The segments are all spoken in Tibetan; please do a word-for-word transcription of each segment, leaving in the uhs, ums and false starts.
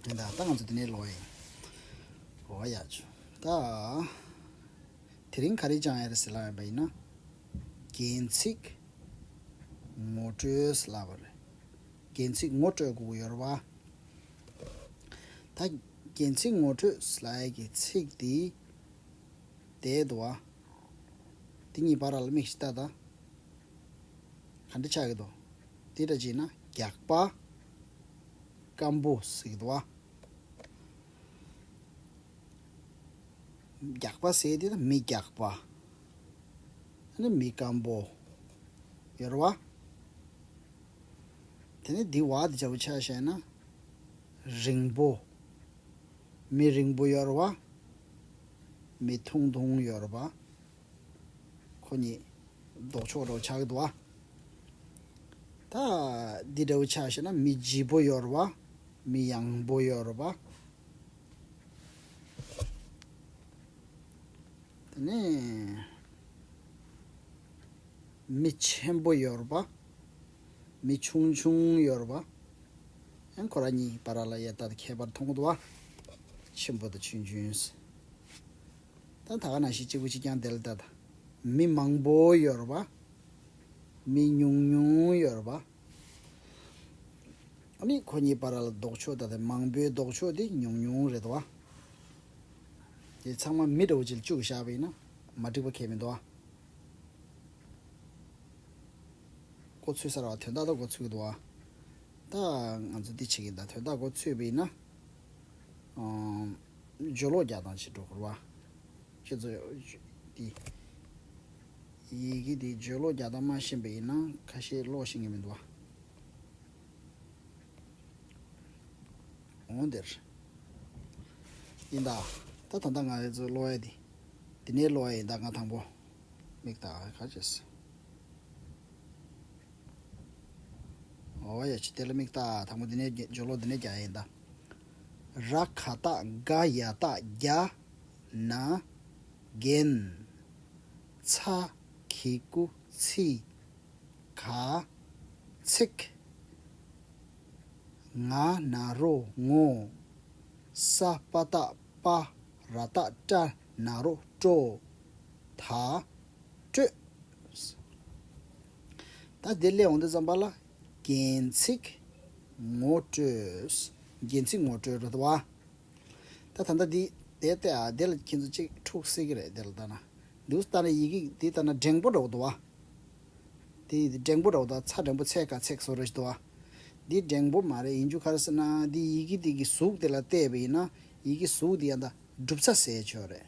ཡིན་ད། ད་ང་ཚོ་དེ་ནས་ཀློག་ཡིན། འོ་ཡ་ཆུ། ད་དེ་རིང་ག་རེ་སྦྱང་ཡ་རེད་ཟེར་ལབ་ཡིན་པ་ཡིན་ན། རྒྱན་ཚིག་ངོ་སྤྲོད་ཟེར་ལབ་པ་རེད། རྒྱན་ཚིག་ངོ་སྤྲོད་དགོས་ཀྱི་ཡོད་རེད་བ། ད་རྒྱན་ཚིག་ངོ་སྤྲོད་ཟེར་ལབ་ཡ་གི་ཚིག་དེ་དེ་འདུག་བ། དེ་གཉིས་བར་ལ་དམིགས་ཤིག་ལྟ་ད། ག་འདྲ་ཆགས་ཀྱི་འདུག་དེ་འདྲ་བྱས་ན་རྒྱགས་པ། སྐམ་པོ་ཟེར་གྱི་འདུག་བ། རྒྱགས་པ་ཟེར་དེ་ན་མི་རྒྱགས་པ། ཨ་ནི་མི་སྐམ་པོ། ཡོད་རེད་བ། དེ་ནས་འདི་བ་དེ་བྱ་བ་ཆ་བཞག་ན། རིང་པོ། མི་རིང་པོ་ཡོད་རེད་བ། མི་ཐུང་ཐུང་ཡོད་རེད་བ། ཁོ་གཉིས་ལྡོག་ཕྱོགས་འདྲ་བོ་ཆགས་ཀྱི་འདུག་བ། ད་འདི་འདྲ་བོ་ཆ་བཞག་ན་མི་ལྗིད་པོ་ཡོད་རེད་བ། མི་ཡང་པོ་ཡོད་རེད་བ། དེ་ནས་མི་ཆེན་པོ་ཡོད་རེད་བ། མི་ཆུང་ཆུང་ཡོད་རེད་བ། ཡང་ཁོ་རང་གཉིས་བར་ལ་ཡ་ད་ཁྱད་པར་མཐོང་གི་འདུག་བ། ཆེན་པོ་དང་ཆུང་ཆུང་། ད་ད་ག་ནང་བཞིན་གཅིག་པུ་གཅིག་རྐྱང་དེ་ལ་ལྟ་ད། མི་མང་པོ་ཡོད་རེད་བ། མི་ཉུང་ཉུང་ཡོད་རེད་བ། ཨ་ནི་ཁོ་གཉིས་བར་ལ་ལྡོག་ཕྱོགས་ད་ལྟ་མང་པོའི་ལྡོག་ཕྱོགས་དེ་ཉུང་ཉུང་རེད་དོ། དེ་ཚང་མ་མི་འདྲ་བོ་ཅིག་ལ་བཅུག་བཞག་པ་ཡིན་ན་མ་འགྲིག་པ་གང་ཡང་མི་འདུག་ཨ། གོ་ཚོད་ས་ར་བ་དོན་དག་ད་གོ་ཚོད་ཀྱི་འདུག་ཨ། ད་ང་ཚོ་འདི་བྱེད་ཀྱི་ཡིན་ད། དོན་དག་གོ་ཚོད་པ་ཡིན་ན། ཨམ། སྦྱོར་ཀློག་རྒྱག་སྟངས་ཅིག་འགྲོ་དགོས་རེད་བ། ཁྱེད་ཚོ་འདི་ཡི་གེ་འདི་སྦྱོར་ཀློག་རྒྱག་སྟངས་མ་ཤེས་པ་ཡིན་ན་ཁ་ཤས་ཀློག་ཤེས་ཀྱི་མི་འདུག་བ། འོང་དེར་ཡིན་ད། ད་ད་ལྟ་ང་རང་ཚོ་ཀློག་ཡ་འདི་འདི་ནས་ཀློག་ཡ་ཡིན་ད། ང་དང་པོ་མིག་ལྟ་ག་བྱས། འོ་ཡ་ཆི། དེ་ལ་མིག་ལྟ། དང་པོ་འདི་ནས་སྦྱོར་ཀློག་འདི་ནས་རྒྱག་ཡིན་ད། ར་ག་བཏགས་རྒ་ཡ་བཏགས་རྒྱ། ན། རྒྱན། ཚ། གི་གུ་ཚི། ག། ཚིག་ང་ན་རོ་ངོ་། ས་པ་བཏགས་སྤ། ར་བཏགས་སྤྲ། ན་རོ་སྤྲོ། ད། སྤྲོས། ད་དེ་སླེབས་འོང་དུས་ཙམ་པ་ལ་རྒྱན་ཚིག་ངོ་སྤྲོད། རྒྱན་ཚིག་ངོ་སྤྲོད་རེད་བ། ད་ད་ལྟ་འདི་དེ་ལྟ་ཨ། དེ་ལ་ཁྱེད་ཚོ་གཅིག་འཁྲུག་སྲིད་ཀྱི་རེད། དེ་ལ་ལྟ་ན་འདུག་ལྟ་ན་ཡི་གེ་འདི་ལྟ་ན་འགྲེང་པོ་འདྲ་བོ་འདུག་བ། དེ་འགྲེང་པོ་འདྲ་བོ་དང་ཚ་འགྲེང་པོ་ཚེ་ག་ཚེག་བཟོ་འདྲ་ཞིག་འདུག་བ། འདི་འགྲེང་པོ་མ་རེད། ཡིན་རྒྱུ་ག་རེ་ཟེར་ན་འདི་ཡི་གེ་འདི་གི་གཟུགས་དེ་ལ་བལྟས་པ་ཡིན་ན་ཡི་གེ་གཟུགས་འདི་ཡང་ད་གྲུབ་ཆ་ཟེར་ཆོག་རེད།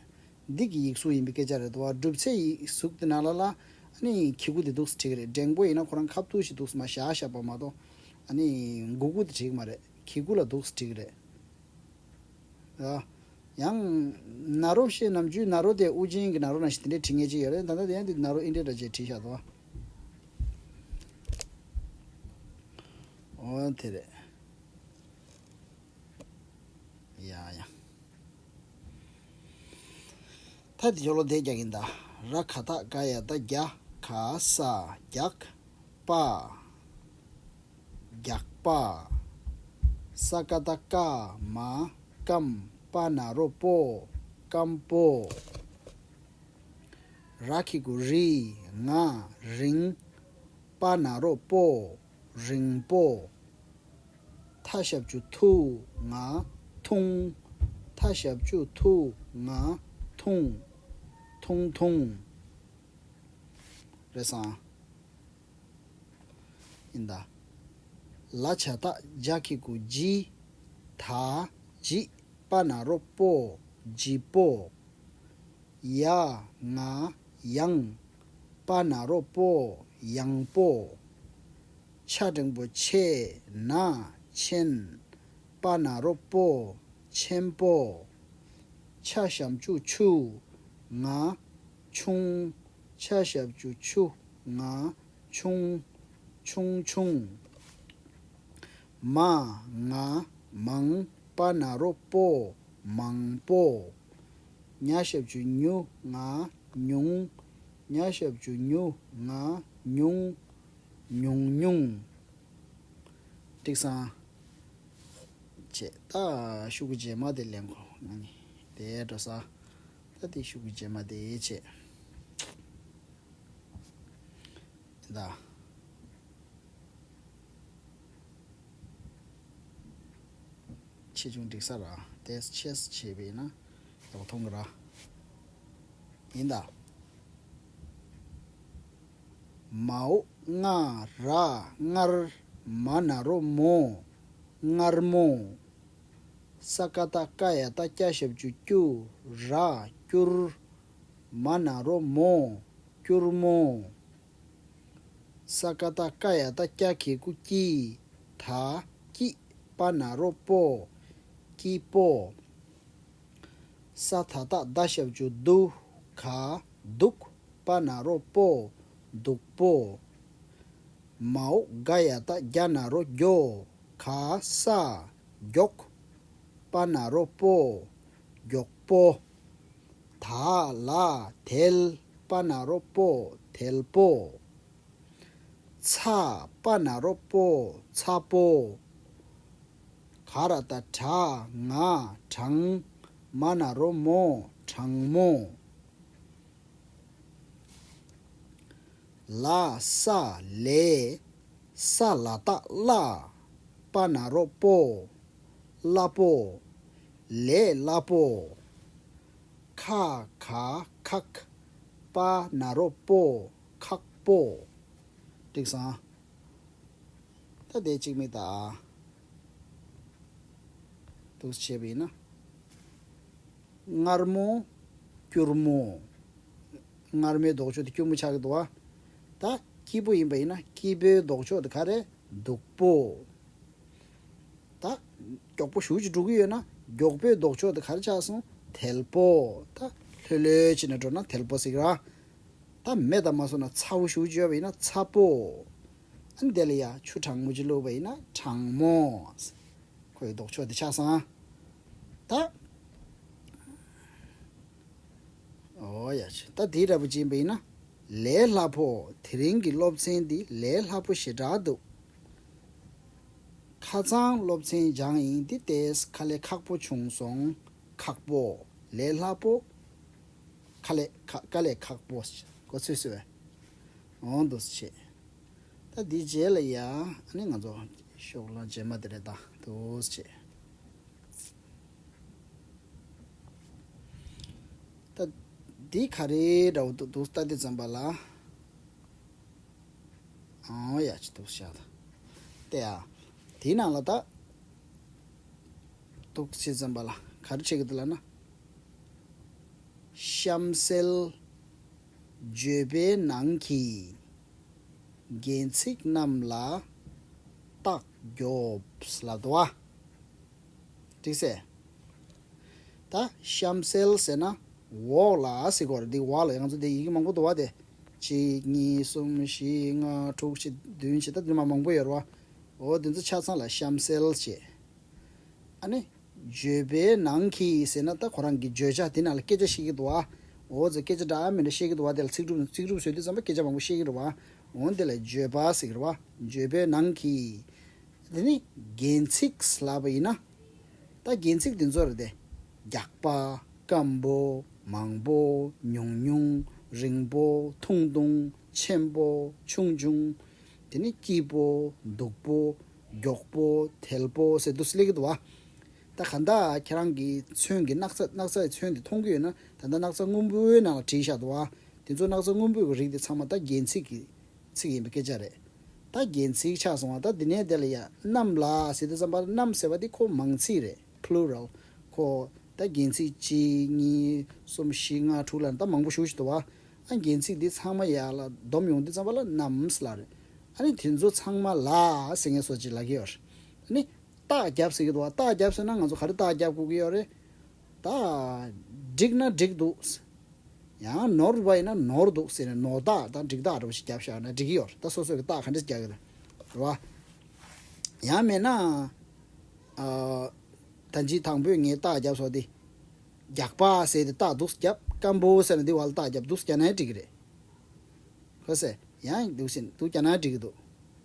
འདི་གི་ཡིག་གཟུགས་ཡིན་པའི་སྐད་ཆ་རེད་དོ། གྲུབ་ཆའི་ཡིག་གཟུགས་དེ་ནང་ལ་ལ་ཨ་ནི་གི་གུ་དེ་འདུག་སེ་བྲིས་ཀྱི་རེད། འགྲེང་པོ་ཡིན་ན་ཁོ་རང་ཁ་ཐུག་ཞིག་འདུག་སེ་མར་བཞག་བཞག་པ་མ་གཏོགས་ཨ་ནི་མགོ་གུ་དེ་བྲིས་ཀྱི་མ་རེད། གི་གུ་ལ་འདུག་སེ་བྲིས་ཀྱི་རེད། ཡ། ཡང་ན་རོ་ཞེས་ནམ་རྒྱུན་ན་རོ་དེ་དབུ་ཅན་གྱི་ན་རོ་ནང་བཞིན་དེ་འདྲའི་བྲིས་མཁན་ཅིག་ཡོད་རེད། ད་ལྟ་དེ་ཡང་དེ་ན་རོ་ཨིན་དྲེ་འདྲ་ཅིག་བྲིས་བཞག་འདུག་ཨ། འོ་དེ་རེད། ཡ་ཡ། ད་དེ་སྦྱོར་ཀློག་དེ་རྒྱག་གིན་ད། ར་ག་བཏགས་རྒ་ཡ་བཏགས་རྒྱ། ག་ས་རྒྱག་པ། རྒྱག་པ། ས་ཀ་བཏགས་སྐ་མ་སྐམ། པ་ན་རོ་པོ། སྐམ་པོ། ར་གི་གུ་རི། ང་། རིང་། པ་ན་རོ་པོ། རིང་པོ། ཐ་ཞབས་ཀྱུ་ཐུ། ང་། ཐུང་། ཐ་ཞབས་ཀྱུ་ཐུ། ང་། ཐུང་། ཐུང་ཐུང་། རེད་སོང་། ཡིན་ད། ལ་ཇ་བཏགས་ལྗ་གི་གུ་ལྗི། ད། ལྗི། པ་ན་རོ་པོ། ལྗི་པོ། ཡ། ང་། ཡང་། པ་ན་རོ་པོ། ཡང་པོ། ཆ་འགྲེང་པོ་ཆེ། ན། ཆེན། པ་ན་རོ་པོ། ཆེན་པོ། ཆ་ཞབས་ཀྱུ་ཆུ། ང་། ཆུང་། ཆ་ཞབས་ཀྱུ་ཆུ། ང་། ཆུང་། ཆུང་ཆུང་། མ། ང་། མང་། པ་ན་རོ་པོ། མང་པོ། ཉ་ཞབས་ཀྱུ་ཉུ། ང་། ཉུང་། ཉ་ཞབས་ཀྱུ་ཉུ། ང་། ཉུང་། ཉུང་ཉུང་། འགྲིག་སོང་། བྱས། ད་ཤུག་གུ་རྗེས་མ་དེ་ལེན་གོ་ང་ནི་དེ་འགྲོ་ས། ད་དེ་ཤུག་གུ་རྗེས་མ་དེ་བྱས། ད། ཆེ་ཆུང་འགྲིག་ས་ར། དེ་ཆེས་བྱས་པས་ན་ཡག་མཐོང་གི་ར། ཡིན་ད། མའོ་ང་ར་ངར། མ་ན་རོ་མོ། མངར་མོ། ས་ཀ་བཏགས་སྐ་ཡ་བཏགས་སྐྱ་ཞབས་ཀྱུ་སྐྱུ། ར་སྐྱུར། མ་ན་རོ་མོ། སྐྱུར་མོ། ས་ཀ་བཏགས་སྐ་ཡ་བཏགས་སྐྱ་གི་གུ་སྐྱི། ད་སྐྱིད། པ་ན་རོ་པོ། སྐྱིད་པོ། ས་ད་བཏགས་སྡ་ཞབས་ཀྱུ་སྡུ། ག་སྡུག་པ་ན་རོ་པོ། སྡུག་པོ། མའོ་ག་ཡ་བཏགས་རྒྱ་ན་རོ་རྒྱོ། ག་ས་མགྱོགས། པ་ན་རོ་པོ། མགྱོགས་པོ། ད་ལ་དལ། པ་ན་རོ་པོ། དལ་པོ། ཚ་པ་ན་རོ་པོ། ཚ་པོ། ག་ར་བཏགས་གྲ། ང་། གྲང་། མ་ན་རོ་མོ། གྲང་མོ། ལ་ས་ལས། ས་ལ་བཏགས་སླ། པ་ན་རོ་པོ། སླ་པོ། ལས་སླ་པོ། ཁ་ག་ཁག་པ་ན་རོ་པོ། ཁག་པོ། འགྲིག་སོང་། ད་དེ་གཅིག་མིན་ད། འདུག་བྱས་པ་ཡིན་ན། མངར་མོ། སྐྱུར་མོ། མངར་མོའི་ལྡོག་ཕྱོགས་དེ་སྐྱུར་མོ་ཆགས་ཀྱི་འདུག་བ། ད་སྐྱིད་པོ་ཡིན་པ་ཡིན་ན་སྐྱིད་པོའི་ལྡོག་ཕྱོགས་དེ་ག་རེ། སྡུག་པོ། ད་མགྱོགས་པོ་ཞེ་པོ་ཅིག་འགྲོ་གི་ཡོད་ན་མགྱོགས་པོའི་ལྡོག་ཕྱོགས་དེ་ག་རེ་ཆགས་སོང་། དལ་པོ། ད་ལྷོད་ལྷོད་བྱས་ནས་འགྲོ་ན་དལ་པོ་ཟེར་གི་ར། ད་མེད་ད་མ་སོང་ན་ཚ་པོ་ཞེ་པོ་ཅིག་ཡོད་པ་ཡིན་ན་ཚ་པོ། ཨ་ནི་དེ་ལ་ཡ་ཆུ་གྲང་མོ་ཅིག་བླུགས་པ་ཡིན་ན་གྲང་མོ། ཁོའི་ལྡོག་ཕྱོགས་དེ་ཆགས་སོང་། ད། ཨོ་ཡ་ཆེ། ད་དེའི་འདྲ་པོ་ཅིག་ཡིན་པ་ཡིན་ན། ལས་སླ་པོ། དེ་རིང་གི་སློབ་ཚན་འདི་ལས་སླ་པོ་ཞེ་དྲག་འདུག་ཁ་སང་སློབ་ཚན་སྦྱངས་ཡིན། འདི་ཏོག་ཙམ་དཀའ་ལས་ཁག་པོ་བྱུང་སོང་། ཁག་པོ། ལས་སླ་པོ། དཀའ་ལས་ཁག་དཀའ་ལས་ཁག་པོ། གོ་ཚོད་སོ་བས། འོང་འདུག་སེ་བྱས། ད་འདི་རྗེས་ལ་ཡ། ཨ་ནི་ང་ཚོ་ཤོག་ལྷེ་རྗེས་མ་དེ་རེད་ད། འདུག་སེ་བྱས། ད་འདི་ག་རེ་འདྲ་བོ་འདུག་འདུག་ལྟ་དུས་ཙམ་པ་ལ། ཨང་ཡ་ཅི་འདུག་ཤ་ད། ལྟ་ཡ། དེའི་ནང་ལ་ད། འདུག་སེ་ཙམ་པ་ལ་ག་རེ་བྱེད་ཀྱི་འདུག་ལབ་ན། གཤམ་གསལ། བརྗོད་པའི་ནང་གི་རྒྱན་ཚིག་རྣམས་ལ་རྟགས་རྒྱོབ་ལབ་འདུག་བ། འགྲིག་སེ། ད་གཤམ་གསལ་ཟེར་ན་འོག་ལ་ཟེར་གོ་རེད། འདི་འོག་ལ་ང་ཚོ་འདི་ཡི་གེ་མང་པོ་འདུག་བ་དེ། གཅིག་གཉིས་གསུམ་བཞི་ལྔ་དྲུག་བཞི་བདུན་བཞི་ད་འདི་མ་མང་པོ་ཡོད་རེད་བ། འོ་འདི་ཚོ་ཆ་ཚང་ལ་གཤམ་གསལ་བྱས། ཨ་ནི། བརྗོད་པའི་ནང་གི་ཟེར་ན་ད་ཁོ་རང་གི་བརྗོད་བྱ་དེ་ནང་ལ་སྐད་ཆ་བཤད་ཀྱི་འདུག་བ། འོ་ཙི་སྐད་ཆ་འདྲ་མི་འདྲ་བཤད་ཀྱི་འདུག་བ། དེ་ལ་ཚིག་གྲུབ་ཚིག་གྲུབ་བཟོས་དུས་ཙམ་པ་སྐད་ཆ་མང་པོ་བཤད་ཀྱི་འདུག་བ། འོ་དེ་ལ་བརྗོད་པ་ཟེར་གྱི་རེད་བ། བརྗོད་པའི་ནང་གི། དེ་ནི་རྒྱན་ཚིག་ལབ་པ་ཡིན་ན། ད་རྒྱན་ཚིག་དེ་ཚོ་རེད་དེ། རྒྱགས་པ། སྐམ་པོ། མང་པོ། ཉུང་ཉུང་། རིང་པོ། ཐུང་ཐུང་། ཆེན་པོ། ཆུང་ཆུང་། དེ་ནི་སྐྱིད་པོ། སྡུག་པོ། མགྱོགས་པོ། དལ་པོ་ཟེར་དུས་སླེབས་ཀྱི་འདུག་བ། ད་ག་འདྲ་ཁྱེད་རང་གིས་ཚོན་གྱི་སྣག་ཚ་སྣག་ཚའི་ཚོན་དེ་མཐོང་གི་ཡོད་ན་ད་ལྟ་སྣག་ཚ་སྔོན་པོའི་ནང་ལ་བྲིས་བཞག་འདུག་བ། དེ་ཚོ་སྣག་ཚ་སྔོན་པོའི་གི་རིགས་དེ་ཚང་མ་ད་རྒྱན་ཚིག་གི་ཚིག་ཡིན་པའི་སྐད་ཆ་རེད། ད་རྒྱན་ཚིག་ཆགས་སོང་བ། ད་འདི་ནས་དེ་ལ་ཡ་རྣམས་ལ་ཟེར་དུས་ཙམ་པ་རྣམས་ཟེར་བ་འདི་ཁོ་མང་ཚིག་རེད། པུ་ལུ་རལ། ཁོ་ད་རྒྱན་ཚིག་གཅིག་གཉིས་གསུམ་བཞི་ལྔ་དྲུག་ལ་ད་མང་པོ་ཞེ་པོ་ཅིག་འདུག་བ། ཨ་རྒྱན་ཚིག་འདི་ཚང་མ་ཡར་ལ་བསྡོམས་ཡོང་དུས་ཙམ་པ་ལ་རྣམས་ལབ་རེད། ཨ་ནི་དེ་ཚོ་ཚང་མ་ལ་ཟེར་མཁན་བཟོ་ཅིག་ལབ་ཀྱི་ཡོད་རེད། ཨ་ནི་རྟགས་རྒྱབ་ཟེར་གྱི་འདུག་བ། རྟགས་རྒྱབ་ཟེར་ན་ང་ཚོ་ག་རེ་རྟགས་རྒྱབ་དགོས་ཀྱི་ཡོད་རེད། ད་འགྲིག་ན་འགྲིག་འདུག་ཡང་ནོར་བ་ཡིན་ན་ནོར་འདུག་ཟེར་ནས་ནོར་རྟགས་དང་འགྲིག་རྟགས་འདྲ་བོ་ཞིག་རྒྱབ་བཞག་ན་འགྲིག་གི་ཡོད་རེད། ད་སོ་སོ་གི་རྟགས་ག་འདྲ་རྒྱག་གི་རེད། རེད་བ། ཡང་མེད་ན། ཨ། ད་ཅི་དང་པོས་ངས་རྟགས་རྒྱབ་སོང་དེ། རྒྱགས་པ་ཟེར་ཏེ་རྟགས་འདུག་རྒྱབ། སྐམ་པོ་ཟེར་ན་འདི་བ་ལ་རྟགས་རྒྱབ་འདུག་རྒྱག་ན་འགྲིག་གི་རེད། ཁོ་སེ། ཡང་འདུག་ཟེར་འདུག་རྒྱག་ན་འགྲིག་གི་འདུག་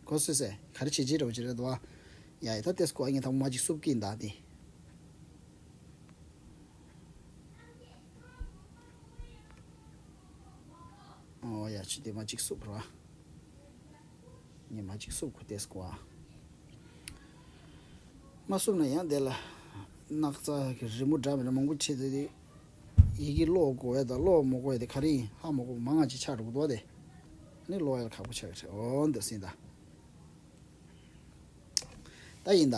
ཁོ་སེ་སེ། ག་རེ་བྱེད་ཅི་འདྲ་བོ་ཅིག་རེད་འདུག་བ། ཡ་ཡ་ད་ཏེས་ཀོ་ཨ་ངས་ཐང་མ་ཅིག་སུབ་ཀིན་ད་དེ། ཨོ་ཡ་ཆུ་དེ་མ་ཅིག་སུབ་ར། ངས་མ་ཅིག་སུབ་ཁོ་ཏེས་ཀོ་ཨ། མ་སུབ་ན་ཡང་དེ་ལ་སྣག་ཚ་གི་རི་མོ་འདྲ་མི་འདྲ་མང་པོ་ཆེ་དེ་དེ། ཡི་གེ་ཀློག་དགོས་ཡ་དང་ཀློག་མ་དགོས་ཡ་དེ་ག་རེ་ཡིན་ཧ་མ་གོ་མང་ང་ཅིག་ཆགས་འགྲོ་གི་འདུག་བ་དེ། ཨ་ནི་ཀློག་ཡ་ལ་ཁག་པོ་ཆགས་ཀྱི་རེད། ཨོ་འདི་སྲིད་ད། ད་ཡིན་ད།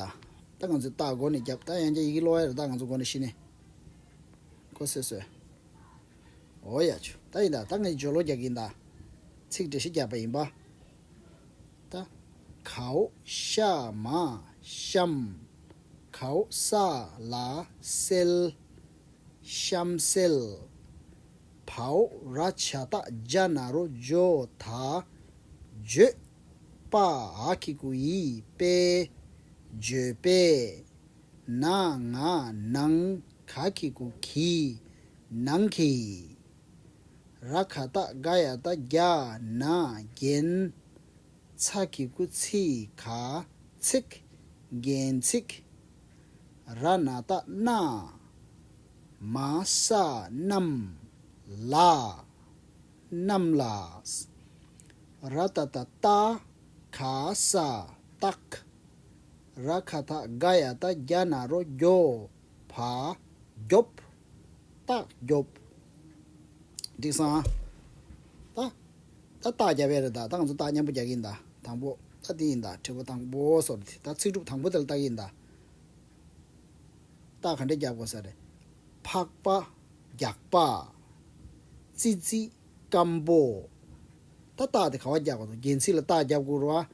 ད་ང་ཚོས་རྟགས་མགོ་ནས་རྒྱབ། ད་ཡང་བསྐྱར་ཡི་གེ་ཀློག་ཡ་རེད། ད་ང་ཚོ་མགོ་ནས་ཤི་ནས། ཁོ་སོས་སོས། འོ་ཡ་ཆུ། ད་ཡིན་ད། ད་ངས་སྦྱོར་ཀློག་རྒྱག་གི་ཡིན་ད། ཚིག་འགྲེལ་བཤད་རྒྱག་པ་ཡིན་པ། ད། གའོ་ཤ་མ་ཤམ། གའོ་ས་ལ་སེལ། ཤམ་སེལ། བའོ་ར་བྱ་ཏ་ཇ་ན་རོ་ཇོ་ད། བརྗོད། པ་འ་གི་གུ་འི་པེ། བརྗོད་པས། ན་ང་ནང་ག་གི་གུ་གི། ནང་གི། ར་ག་བཏགས་རྒ་ཡ་བཏགས་རྒྱ་ན་རྒྱན། ཚ་གི་གུ་ཚི་ག་ཚིག་རྒྱན་ཚིག་ར་ན་བཏགས་རྣ། མ་ས་རྣམས་ལ། རྣམས་ལ། ར་ཏ་བཏགས་རྟ་ག་ས་རྟགས། ར་ག་བཏགས་རྒ་ཡ་བཏགས་རྒྱ་ན་རོ་རྒྱོ། བ། རྒྱོབ། རྟགས་རྒྱོབ། འགྲིག་སོང་ཨ། ད། ད་རྟགས་རྒྱབ་ཡ་རེད་ད། ད་ང་ཚོ་རྟགས་མཉམ་པོ་རྒྱག་གི་ཡིན་ད། དང་པོ་ད་འདི་ཡིན་ད། དྲི་བ་དང་པོ་སོར་དེ་ད་ཚིག་གྲུབ་དང་པོ་དེ་ལ་ལྟ་གི་ཡིན་ད། རྟགས་ག་འདྲ་རྒྱབ་དགོས་ས་རེད། ཕག་པ། རྒྱགས་པ། ཙི་ཙི། སྐམ་པོ། ད་རྟགས་དེ་ག་བ་རྒྱག་དགོས་འདུག་རྒྱན་ཚིག་ལ་རྟགས་རྒྱབ་དགོས་རེད་བ།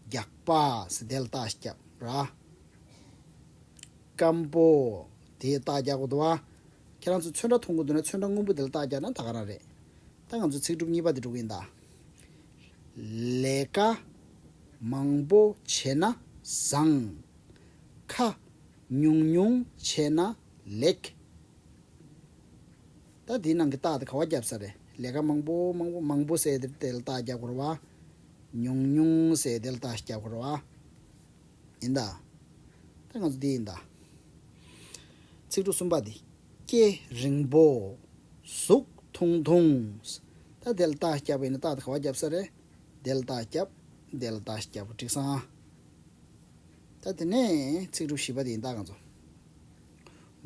རྒྱགས་པ་ཟེར་དེ་ལ་རྟགས་ཤིག་རྒྱབ་ར། སྐམ་པོ། དེའི་རྟགས་རྒྱག་དགོས་འདུག་བ། ཁྱེད་རང་ཚོ་ཚོན་ཁྲ་མཐོང་གི་འདུག་ན་ཚོན་ཁྲ་སྔོན་པོ་དེ་ལ་རྟགས་རྒྱག་ན་ད་ག་རང་རེད། ད་ང་ཚོ་ཚིག་གྲུབ་གཉིས་པ་དེ་འགྲོ་གི་ཡིན་ད། ལས་ཀ་མང་པོ་བྱས་ན་བཟང་། ཁ་ཉུང་ཉུང་བྱས་ན་ལེགས། ད་དེའི་ནང་གི་རྟགས་དེ་ག་བ་རྒྱབ་ས་རེད། ལས་ཀ་མང་པོ་མང་པོ་མང་པོ་ཟེར་དེ་དེ་ལ་རྟགས་རྒྱབ་དགོས་རེད་བ། ཉུང་ཉུང་ཟེར་དེ་ལ་རྟགས་རྒྱབ་དགོས་རེད་བ། ཡིན་ད། ད་ང་ཚོ་འདི་ཡིན་ད། ཚིག་གྲུབ་གསུམ་པ་འདི། སྐེ་རིང་པོ། གཟུགས་ཐུང་ཐུང་། ད་དེ་ལ་རྟགས་རྒྱབ་པ་ཡིན་ན་རྟགས་དེ་ག་བ་རྒྱབ་ས་རེད། དེ་ལ་རྟགས་རྒྱབ། དེ་ལ་རྟགས་རྒྱབ་འགྲིག་སོང་ཨ། ད་དེ་ནས་ཚིག་གྲུབ་བཞི་པ་དེ་ཡིན་ད་ང་ཚོ།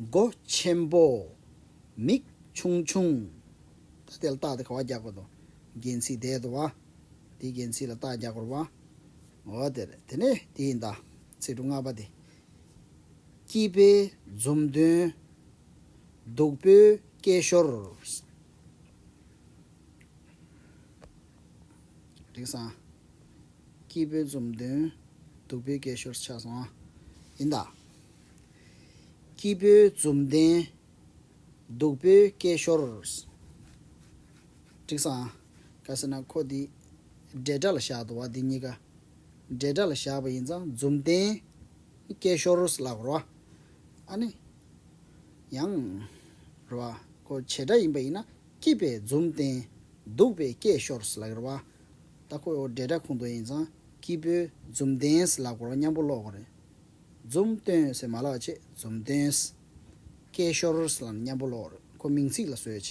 མགོ་ཆེན་པོ། མིག་ཆུང་ཆུང་། ད་དེ་ལ་རྟགས་དེ་ག་བ་རྒྱག་དགོས་འདུག་རྒྱན་ཚིག་དེ་འདུག་བ། དེའི་རྒྱན་ཚིག་ལ་རྟགས་རྒྱག་དགོས་རེད་བ། འོ་དེ་རེད། དེ་ནས་དེ་ཡིན་ད། ཚིག་གྲུབ་ལྔ་པ་དེ། སྐྱིད་པའི་འཛུམ་དོན། སྡུག་པོའི་སྐད་ཤོར། འགྲིག་སོང་ཨ། སྐྱིད་པོའི་འཛུམ་དོན། སྡུག་པོའི་སྐད་ཤོར་ཆགས་སོང་ཨ། ཡིན་ད། སྐྱིད་པོའི་འཛུམ་ལྡན། སྡུག་པོའི་སྐད་ཤོར། འགྲིག་སོང་ཨ། ག་ཟེར་ན་ཁོ་འདི་འབྲེལ་སྒྲ་ལ་བཞག་འདུག་བ། འདི་གཉིས་ཀ་འབྲེལ་སྒྲ་ལ་བཞག་པ་ཡིན་ཙང་འཛུམ་ལྡན་སྐད་ཤོར་ལབ་རོ། ཨ་ནི། ཡང་། རེད་བ། ཁོ་བྱེད་སྒྲ་ཡིན་པ་ཡིན་ན་སྐྱིད་པའི་འཛུམ་བསྟན། སྡུག་པའི་སྐད་ཤོར་ལབ་ཀྱི་རེད་བ། ད་ཁོ་འབྲེལ་སྒྲ་ཁུངས་གཏོགས་ཡིན་ཙང་སྐྱིད་པོའི་འཛུམ་བསྟན་ལབ་དགོས་རེད། མཉམ་པོ་ཀློག་དགོས་རེད། འཛུམ་སྟོན་ཟེར་མ་ལབ་བྱས་འཛུམ་བསྟན། སྐད་ཤོར་ལབ་ན་མཉམ་པོ་ཀློག་དགོས་རེད། ཁོ་མིང་ཚིག་ལ་བཟོས་བྱས།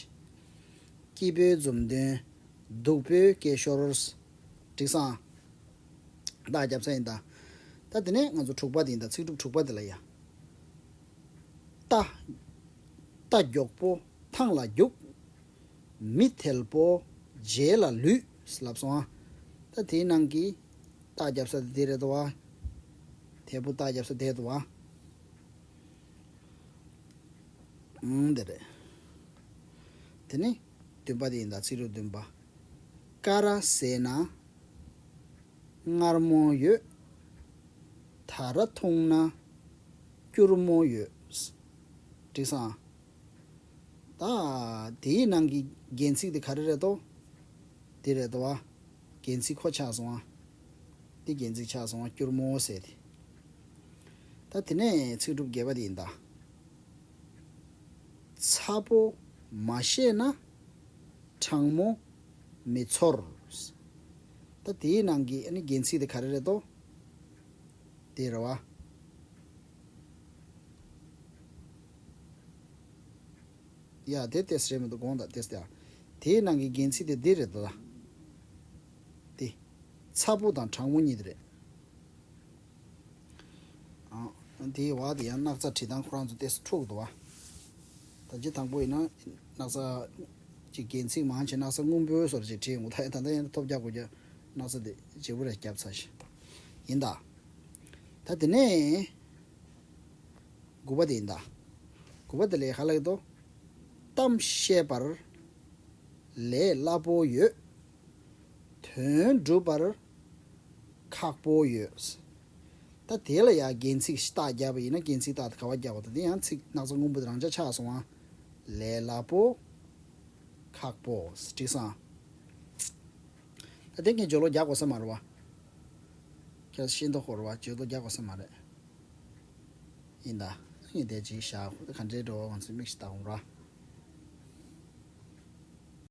སྐྱིད་པོའི་འཛུམ་སྟོན། སྡུག་པོའི་སྐད་ཤོར། འགྲིག་སོང་ཨ། རྟགས་རྒྱབ་ས་ཡིན་ད། ད་དེ་ནས་ང་ཚོ་དྲུག་པ་དེ་ཡིན་ད། ཚིག་གྲུབ་དྲུག་པ་དེ་ལ་ཡ། རྟ། རྟ་མགྱོགས་པོ་ཐང་ལ་རྒྱུག་མི་དལ་པོ་རྗེས་ལ་ལུས་ལབ་སོང་ཨ། ད་དེའི་ནང་གི་རྟགས་རྒྱབ་ས་དེ་རེད་དོ་ཨ། དལ་པོ་རྟགས་རྒྱབ་ས་དེ་རེད་དོ་ཨ། ཨང་དེ་རེད། དེ་ནས་བདུན་པ་དེ་ཡིན་ད། ཚིག་གྲུབ་བདུན་པ། ཀ་ར་ཟས་ན་མངར་མོ་ཡོད། ད་ར་འཐུང་ན་སྐྱུར་མོ་ཡོད། འགྲིག་སོང་ཨ། ད་དེའི་ནང་གི་རྒྱན་ཚིག་དེ་ག་རེ་རེད་དོ། དེ་རེད་དོ་ཨ། རྒྱན་ཚིག་ཁོ་ཆགས་སོང་ཨ། དེ་རྒྱན་ཚིག་ཆགས་སོང་ཨ། སྐྱུར་མོ་ཟེར་དེ། ད་དེ་ནས་ཚིག་གྲུབ་བརྒྱད་པ་དེ་ཡིན་ད། ཚ་པོ་མ་བཤད་ན་གྲང་མོ་མི་ཚོར། ད་དེའི་ནང་གི་ཨ་ནི་རྒྱན་ཚིག་དེ་ག་རེ་རེད་དོ། དེ་རེད་བ། ཡ་དེ་ཏོག་ཙམ་རེད་མི་འདུག་དགོངས་དག་ཏོག་ཙམ་ཡ། དེའི་ནང་གི་རྒྱན་ཚིག་དེ་འདི་རེད་ད། དེ། ཚ་པོ་དང་གྲང་མོ་གཉིས་དེ་རེད། ཨ། དེའི་བར་དེ་ཡང་སྣག་ཚ་བྲིས་སྟངས་ཁོ་རང་ཚོ་ཏོག་ཙམ་འཁྲུག་འདུག་བ། ད་སྤྱིར་དང་པོ་ཡིན་ན་སྣག་ཚ་ཅིག་རྒྱན་ཚིག་མང་ཆེ་སྣག་ཚ་སྔོན་པོའི་བཟོ་འདྲ་ཅིག་བྲིས་ཡོང་གི། ད་ཡང་ད་ལྟ་ཡང་ཐོབ་རྒྱག་དགོས་ཀྱི། སྣག་ཚ་དེ་བརྗེ་པོ་རེ་བརྒྱབ་ཚར་ཤག་ཡིན་ད། ད་དེ་ནས་དགུ་པ་དེ་ཡིན་ད། དགུ་པ་དེ་ལ་ག་རེ་ལབ་ཀྱི་འདུག་གཏམ་བཤད་པར་ལས་སླ་པོ་ཡོད། དོན་སྒྲུབ་པར་ཁག་པོ་ཡོད། ད་དེ་ལ་ཡང་རྒྱན་ཚིག་རྟགས་བརྒྱབ་པ་ཡིན་ན། རྒྱན་ཚིག་རྟགས་དེ་ག་པར་བརྒྱབ་པ་དང་། དེ་ཡང་ཚིག་སྣག་ཚ་སྔོན་པོ་དེ་རང་འཇགས་ཆགས་སོང་ང་། ལས་སླ་པོ། ཁག་པོ། འགྲིག་སོང་ང་། ད་དེ་ངས་བརྗོད་ལོག་རྒྱག་དགོས་ས་མ་རེད་བ། ཁྱེད་ཤེས་མདོག་ཁ་པོ་རེད་བ། བརྗོད་ལོག་རྒྱག་དགོས་ས་མ་རེད། ཡིན་ད། ངས་དེ་ཅིག་བཞག་ག་འདྲའི་འགྲོ་བ་ང་ཚོས་མིག་ཞིག་ལྟ་འོང་ར།